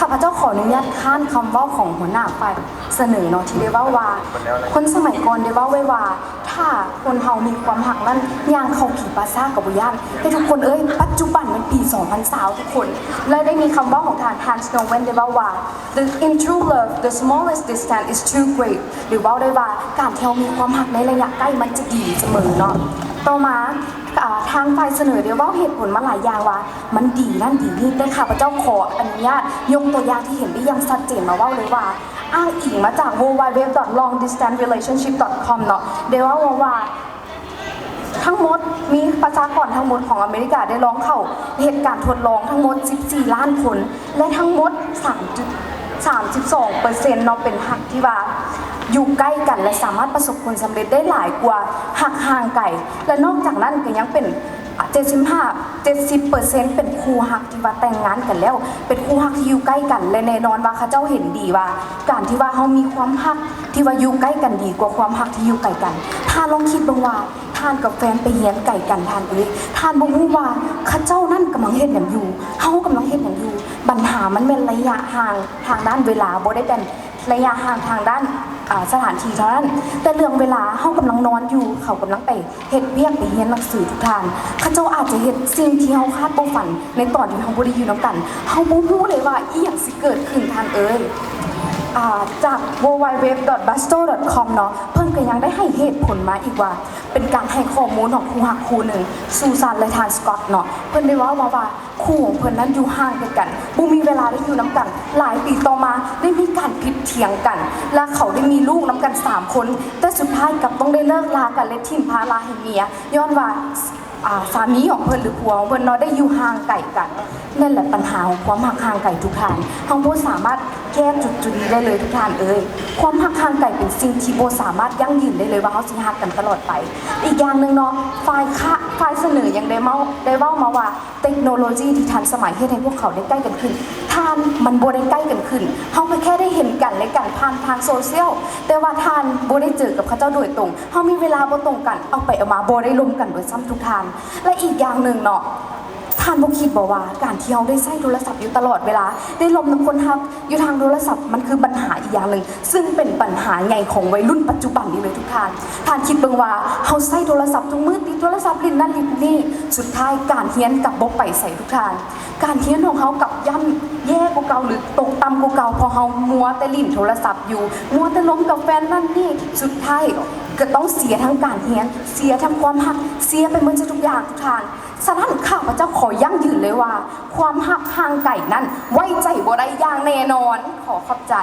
ຂ້າພະເຈົ້າຂໍອະນຸຍາດຄ້ານຄຳເວົ້າຂອງຫົວໜ້າຝ່າຍສະເໜີເນາະ ທີ່ໄດ້ເວົ້າວ່າ ຄົນສະໄໝກ່ອນໄດ້ເວົ້າໄວ້ວ່າ ຖ້າຄົນເຮົາມີຄວາມຮັກນັ້ນ ຍ່າງເຂົ້າຜີປາຊາກໍບໍ່ຢ້ານ. ແຕ່ທຸກຄົນເອີຍ ປັດຈຸບັນແມ່ນປີສອງພັນຊາວທຸກຄົນ ແລະ ໄດ້ມີຄຳເວົ້າຂອງທ່ານ Hans Snowen ໄດ້ເວົ້າວ່າ The, in true love, the smallest distance is too great. ຫຼືເວົ້າໄດ້ວ່າ ການທີ່ເຮົາມີຄວາມຮັກໃນໄລຍະໃກ້ມັນຈະດີສະເໝີເນາະ. ຕໍ່ມາ ອ່າ ທາງຝ່າຍສະເໜີໄດ້ເວົ້າເຫດຜົນມາຫຼາຍຢ່າງວ່າ ມັນດີນັ້ນດີນີ້ ແຕ່ຂ້າພະເຈົ້າຂໍອະນຸຍາດຍົກຕົວຢ່າງທີ່ເຫັນໄດ້ຢ່າງຊັດເຈນມາເວົ້າເລີຍວ່າ ອ້າງອີງມາຈາກ www.longdistancerelationship.com ເນາະ ໄດ້ເວົ້າມາວ່າ ທັງໝົດ ມີປະຊາກອນທັງໝົດຂອງອາເມລິກາໄດ້ລອງເຂົ້າເຮັດການທົດລອງທັງໝົດສິບສີ່ລ້ານຄົນ ແລະ ທັງໝົດສາມຈຸດສາມສິບສອງເປີເຊັນເນາະ ເປັນຮັກທີ່ວ່າຢູ່ໃກ້ກັນ ແລະ ສາມາດປະສົບຜົນສຳເລັດໄດ້ຫຼາຍກວ່າຮັກຫ່າງໄກ ແລະ ນອກຈາກນັ້ນກໍຍັງເປັນ ເຈັດສິບຫ້າ ເຈັດສິບເປີເຊັນເປັນຄູ່ຮັກທີ່ວ່າແຕ່ງງານກັນແລ້ວ ເປັນຄູ່ຮັກທີ່ຢູ່ໃກ້ກັນ ແລະ ແນ່ນອນວ່າເຂົາເຈົ້າເຫັນດີວ່າ ການທີ່ວ່າເຮົາມີຄວາມຮັກທີ່ວ່າຢູ່ໃກ້ກັນດີກວ່າຄວາມຮັກທີ່ຢູ່ໄກກັນ. ທ່ານລອງຄິດເບິ່ງວ່າ ທ່ານກັບແຟນໄປຮຽນໄກກັນ ທ່ານເອີຍ ທ່ານບໍ່ຮູ້ວ່າເຂົາເຈົ້ານັ້ນກຳລັງເຮັດຫຍັງຢູ່ ເຮົາກຳລັງເຮັດຫຍັງຢູ່. ບັນຫາມັນແມ່ນໄລຍະຫ່າງທາງດ້ານເວລາ ບໍ່ໄດ້ແມ່ນໄລຍະຫ່າງທາງດ້ານ ອາ ສະຖານທີ່ເທົ່ານັ້ນ ແຕ່ເລື່ອງເວລາ ເຮົາກຳລັງນອນຢູ່ ເຂົາກຳລັງໄປເຮັດວຽກ ໄປຮຽນໜັງສືທຸກທ່ານ. ເຂົາເຈົ້າອາດຈະເຮັດສິ່ງທີ່ເຮົາຄາດບໍ່ຝັນໃນຕອນທີ່ເຮົາບໍ່ໄດ້ຢູ່ນຳກັນ. ເຮົາບໍ່ຮູ້ເລີຍວ່າອີ່ຫຍັງຊິເກີດຂຶ້ນ ທ່ານເອີຍ. ອາ ຈາກ www.bustle.com ເນາະ ເພິ່ນກໍຍັງໄດ້ໃຫ້ເຫດຜົນມາອີກວ່າ ເປັນການໃຫ້ຂໍ້ມູນຂອງຄູ່ຮັກຄູ່ໜຶ່ງ Susan ແລະ ທ່ານ Scott ເນາະ ເພິ່ນໄດ້ເວົ້າມາວ່າ ຄູ່ຂອງເພິ່ນນັ້ນຢູ່ຫ່າງໄກກັນ ບໍ່ມີເວລາໄດ້ຢູ່ນຳກັນ. ຫຼາຍປີຕໍ່ມາໄດ້ມີການຜິດຖຽງກັນ ແລະ ເຂົາໄດ້ມີລູກນຳກັນສາມຄົນ ແຕ່ສຸດທ້າຍກັບຕ້ອງໄດ້ເລີກລາກັນ ແລະ ຖິ້ມພາລະໃຫ້ເມຍ ຍ້ອນວ່າ ອາ ສາມີຂອງເພິ່ນ ຫຼື ຜົວຂອງເພິ່ນເນາະ ໄດ້ຢູ່ຫ່າງໄກກັນ. ນັ້ນແຫຼະ ບັນຫາຂອງຄວາມຮັກຫ່າງໄກທຸກທ່ານ ເຮົາບໍ່ສາມາດແກ້ຈຸດຈຸດນີ້ໄດ້ເລີຍທຸກທ່ານເອີຍ. ຄວາມຮັກຫ່າງໄກເປັນສິ່ງທີ່ບໍ່ສາມາດຢັ້ງຢືນໄດ້ເລີຍວ່າເຮົາຊິຮັກກັນຕະຫຼອດໄປ. ອີກຢ່າງໜຶ່ງເນາະ ຝ່າຍຄະ ຝ່າຍສະເໜີຍັງໄດ້ເວົ້າ ໄດ້ເວົ້າມາວ່າ ເຕັກໂນໂລຈີທີ່ທັນສະໄໝເຮັດໃຫ້ພວກເຂົາໄດ້ໃກ້ກັນຂຶ້ນ. ທ່ານ ມັນບໍ່ໄດ້ໃກ້ກັນຂຶ້ນ ເຮົາກໍແຄ່ໄດ້ເຫັນກັນແລະກັນຜ່ານທາງໂຊຊຽວ ແຕ່ວ່າທ່ານບໍ່ໄດ້ເຈີກັບເຂົາເຈົ້າໂດຍຕົງ ເຮົາມີເວລາບໍ່ຕົງກັນ ເອົາໄປເອົາມາບໍ່ໄດ້ລົມກັນໂດຍຊ້ຳທຸກທ່ານ. ແລະ ອີກຢ່າງໜຶ່ງເນາະ ທ່ານບໍ່ຄິດບໍ່ວ່າ ການທີ່ເຮົາໄດ້ໃຊ້ໂທລະສັບຢູ່ຕະຫຼອດເວລາ ໄດ້ລົມນຳຄົນຮັກຢູ່ທາງໂທລະສັບ ມັນຄືບັນຫາອີກຢ່າງໜຶ່ງ ຊຶ່ງເປັນບັນຫາໃຫຍ່ຂອງໄວລຸ້ນປັດຈຸບັນນີ້ເລີຍທຸກທ່ານ. ທ່ານຄິດເບິ່ງວ່າ ເຮົາໃຊ້ໂທລະສັບທຸກມື້ ຕິດໂທລະສັບຫຼິ້ນນັ້ນຫຼິ້ນນີ້ ສຸດທ້າຍການຮຽນກັບບໍ່ໄປໃສທຸກທ່ານ. ການຮຽນຂອງເຮົາກັບຢ້ຳແຍ່ກວ່າເກົ່າ ຫຼື ຕົກຕ່ຳກວ່າເກົ່າ ເພາະເຮົາມົວແຕ່ຫຼິ້ນໂທລະສັບຢູ່ ມົວແຕ່ລົມກັບແຟນນັ້ນນີ້ ສຸດທ້າຍກໍຕ້ອງເສຍທັງການຮຽນ ເສຍທັງຄວາມຮັກ ເສຍໄປໝົດທຸກຢ່າງທຸກທ່ານ. ສະນັ້ນ ຂ້າພະເຈົ້າຂໍຢັ້ງຢືນເລີຍວ່າ ຄວາມຮັກຫ່າງໄກນັ້ນໄວ້ໃຈບໍ່ໄດ້ຢ່າງແນ່ນອນ. ຂໍຂອບໃຈ.